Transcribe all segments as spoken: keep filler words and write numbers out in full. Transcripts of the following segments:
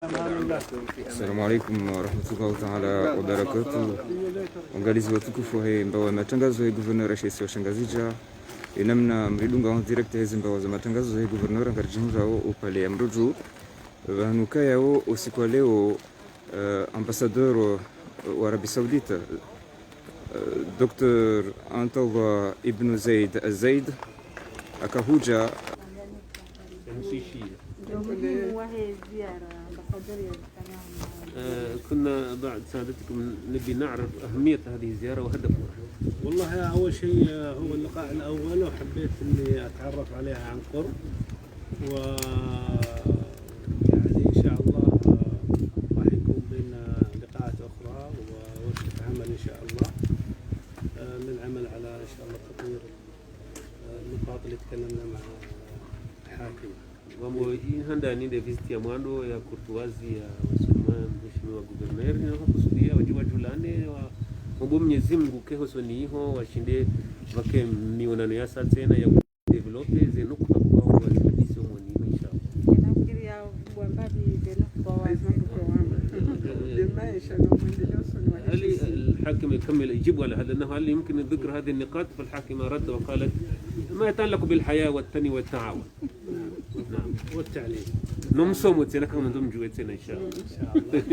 Assalamu alaikum warahmatullahi taala wabarakatuh. Waangalizi watukufu wahe mbawa ya matangazo yahe gouverneur wahe shisiwa sha Ngazidja. Ye namna mridungao en direct heze mbawa za matangazo zahe gouverneur ngaridjihundrao opvale ya Mrodju. Pvanu kayao usiku wa leo, eh, ambassadeur wa Arabie Saoudite, eh, Docteur Antallah Ibn Zayed Al Zayed, akahudja. Ndio muhimu wahe ziara, ambassadeur ya. آه، كنا بعد سعادتكم نبي نعرف أهمية هذه الزيارة وهدفها. والله، أول شيء، آه، هو اللقاء الأول، وحبيت إني أتعرف عليها عن قرب. و، يعني، إن شاء الله، آه، راح يكون بيننا لقاءات أخرى وورشة عمل إن شاء الله، آه، للعمل على، إن شاء الله، تطوير، آه، النقاط اللي تكلمنا مع الحاكم. Wambo, hii handani nde visite ya mwando ya courtoisie ya wasoma mheshimiwa gouverneur, na wakusudia wadji wadjulane wa, wambo Mwenyezi Mungu ke hosoni iho, washinde wake mionano yasa tsena ya développer ze nukta kwa wazidishe omoni iho, inshallah. Nafikiri ya wamba bi ze nukta wa. Demain, inshallah, mwendeleo usoni wa. Hali الحاكم يكمل يجيب على هذا، أنه هل يمكن ذكر هذه النقاط؟ فالحاكمة رد وقالت: ما يتعلق بالحياة والتنمية والتعاون. نعم. والتعليم. Nomsomo tsena kama ndo mdjuwe tsena, inshallah. إن شاء الله.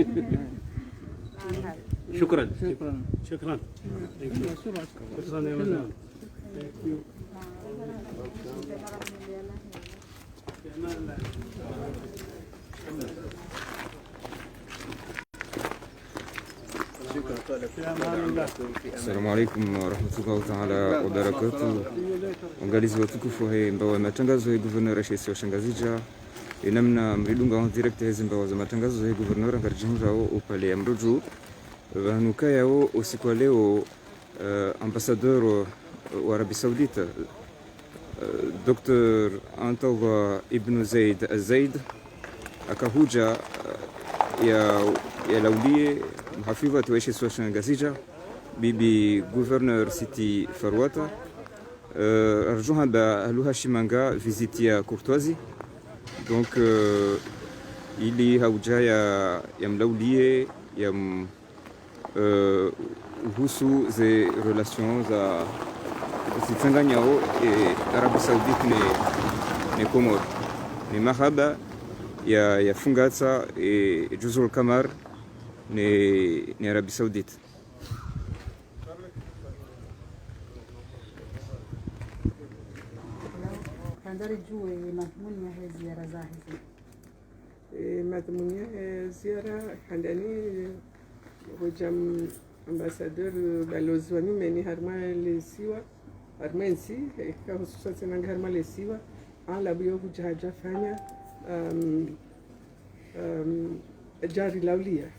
شكرا. شكرا. شكرا. شكرا يا مدام. Assalamu alaikum warahmatullahi taala wabarakatuh. Waangalizi watukufu wahe mbawa ya matangazo yahe gouverneur wahe shisiwa sha Ngazidja. Ye namna mridungao en direct heze mbawa za matangazo zahe gouverneur ngaridjihundrao opvale ya Mrodju. Pvanu kayao usiku wa leo, eh, ambassadeur wa Arabie Saoudite, eh, Docteur Antallah Ibn Zayed Al Zayed, akahudja, eh, ya, yalaulie muhafidhwati wahe shisiwa sha Ngazidja, bibi gouverneur Sitti Farouata, eh, ardjuha ba aluha shimanga visite ya courtoisie. Donc, eh, ili haudja ya, yamlaulie, yam, eh, uhusu ze relations za, zitsanganyao, eh, Arabie Saoudite ne, ne Comores. Ne mahaba ya, yafungatsa, eh, Juzur al-Qamar ne, ne Arabie Saoudite. Handza ridjuwe madhumuni yahe ziara zahe zi. Eh, madhumuni yahe ziara handani, eh, hudja m-, ambassadeur, balozi wa nyumeni harimwa lesiwa, harimwa entsi, eh, ka hususan tsena nga harimwa lesiwa, alabu yo hudja hadja fanya, um, um, hadja rilaulia,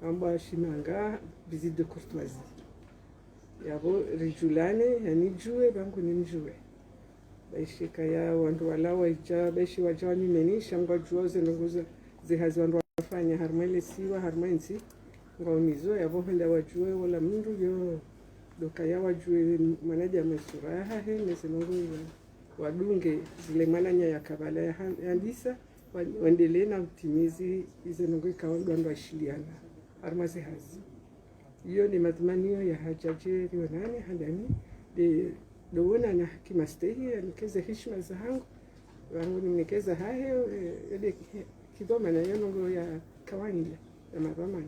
amba shimanga visite de courtoisie. Yapvo ridjulane, yanidjuwe, pvangu nimdjuwe. Baishika ya wandru wala wadja, baishi wadja wanyumeni, sha ngwadjuwao ze ndrongoo za, ze hazi wandru wafanya, harimwa lesiwa, harimwa entsi, ngwaonizo, yapvo hwenda wadjuwe, wola mndru yo, ndo kaya wadjuwe mwanadamu ye sura yahahe, ne ze ndrongoo za, wadunge, zile mwananya ya kabala ya han-, yandisa, wa-, wendelee na utimizi, ize ndrongoo ikao ndo wandru waishiliana, harimwa ze hazi. Iyo ni madhumuni ya hadja dje rionane handani, nde, ndo wonana kimastehi, yanikeze heshima zahangu, wangu nimnikeza hahe, eh, nde ki-, kidhwamana yo ndrongoo ya kawaida, ya madhwamana.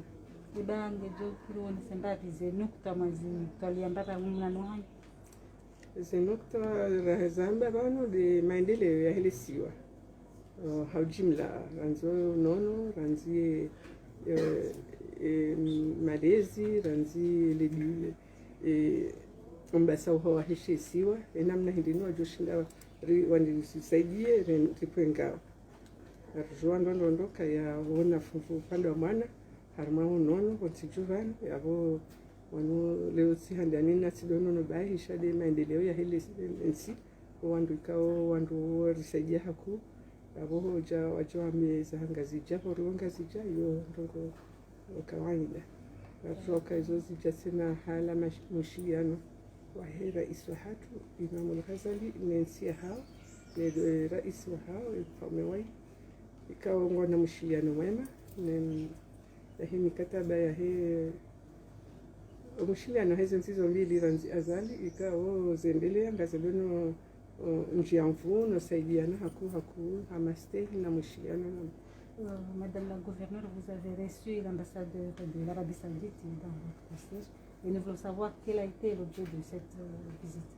Iba ngedjo kiri wonese mbapvi ze nukta mwazitwalia mbapvi mna nuhani? Ze nukta rahezamba pvanu nde maendeleo yahe lesiwa. Eh, ha ujimla, randzi unono, randzi, eh, eh, malezi, randzi le, le, eh, ombasa uha wahe shisiwa, ye namna hindri ni wadjoshinda ri-, wandrisaidie, ri-, ripvwe ngao. Aridjuwa ndo ndo ndo kaya wona funvu upande wa mwana, harimwa unono, wontsi djuvani, yapvo wanu leo tsi handani na tsi ndo nono bahi, sha nde maendeleo yahe le, le, entsi, wandru ikao, wandru warisaidia hakuu, yapvo hodja, wadja wameza Ngazidja, pvo rio Ngazidja, iyo ndrongoo kawaida. Aridjuwa ka izo zidja tsena hala mash-, mushiliano wahe rais wahatru, Imam al-Ghazali, ne ntsi yahao, ne, eh, rais wahao, ye mfaume wayi, ikao ngwana mushiliano mwema, Ne, yahe mikataba yahe, omwishiliano heze ntsi zo mbili randzi azali, ikao zendelea ngazendo no, o, ndzia mvuu no saidiana hakuu hakuu ha mastehi na mwishiliano na Euh, Madame la gouverneure, vous avez reçu l'ambassadeur de l'Arabie Saoudite dans votre conseil. Et nous voulons savoir quel a été l'objet de cette euh, visite.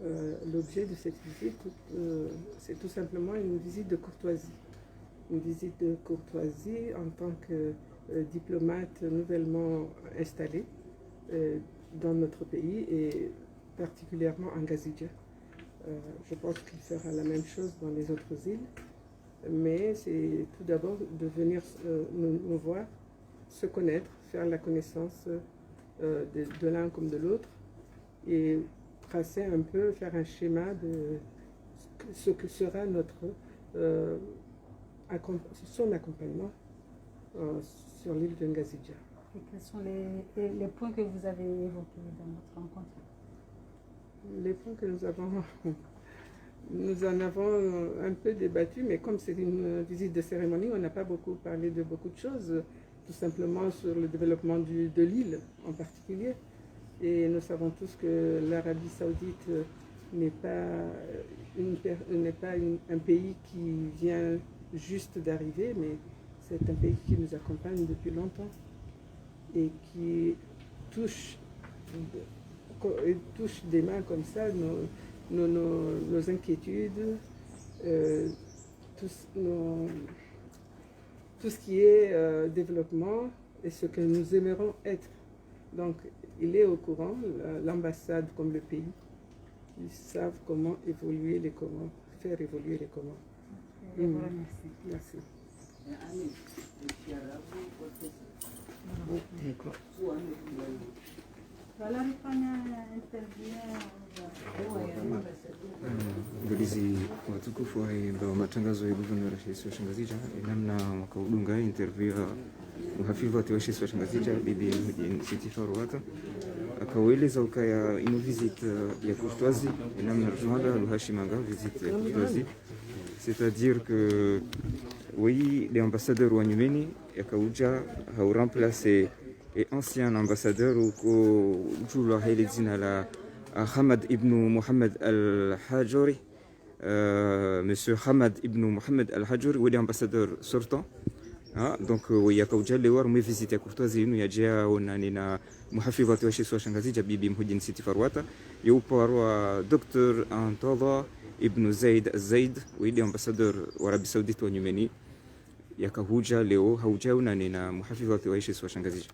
Euh, l'objet de cette visite, euh, c'est tout simplement une visite de courtoisie. Une visite de courtoisie en tant que euh, diplomate nouvellement installé euh, dans notre pays et particulièrement à Ngazidja. Euh, je pense qu'il fera la même chose dans les autres îles, mais c'est tout d'abord de venir euh, nous, nous voir, se connaître, faire la connaissance euh, de, de l'un comme de l'autre et tracer un peu, faire un schéma de ce que sera notre euh, accom- son accompagnement euh, sur l'île de Ngazidja. Et quels sont les, les- les points que vous avez évoqués dans votre rencontre? Les points que nous avons, nous en avons un peu débattu, mais comme c'est une visite de cérémonie, on n'a pas beaucoup parlé de beaucoup de choses, tout simplement sur le développement du- de l'île en particulier. Et nous savons tous que l'Arabie saoudite n'est pas, une per- n'est pas une- un pays qui vient juste d'arriver, mais c'est un pays qui nous accompagne depuis longtemps et qui touche, co- et touche des mains comme ça nos, nos- nos- nos inquiétudes, euh, tout, ce- nos- tout ce qui est euh, développement et ce que nous aimerons être. Donc, il est au courant, euh, l'ambassade comme le pays, ils savent comment évoluer les Comores, faire évoluer les Comores. Je vous remercie. Merci. Mvulisi watukufu wahe mbawa matangazo ya guvernera she isiwa sha Ngazidja, enamna mwaka udunga interview ya muhafidhwati wa she isiwa sha Ngazidja, bibi Mhudin Siti Faruata, akaweleza ukaya inu visite ya courtoisie, enamna rujwanda luhashimanga visite ya courtoisie, c'est-à-dire que oui, le ambassadeur wa nyumeni yakaudja hau remplacer e ancien ambassadeur uko ujulwa hele dzina la Hamad ibn Muhammad al-Hajuri. Euh, monsieur Hamad ibn Muhammad al-Hajuri, wede ambassadeur sortant. Ah, donc euh, yakaudja lewa rumwe visite ya courtoisie inu yadje yaonane na muhafidhwati wa she isiwa sha Ngazidja bibi Mhudin Siti Faruata, yo uparwa Docteur Antadha ibn Zaid al-Zaid, wede ambassadeur wa Arabie Saoudite wa nyumeni, yakaudja leo haudja yaonane na muhafidhwati wa she isiwa sha Ngazidja.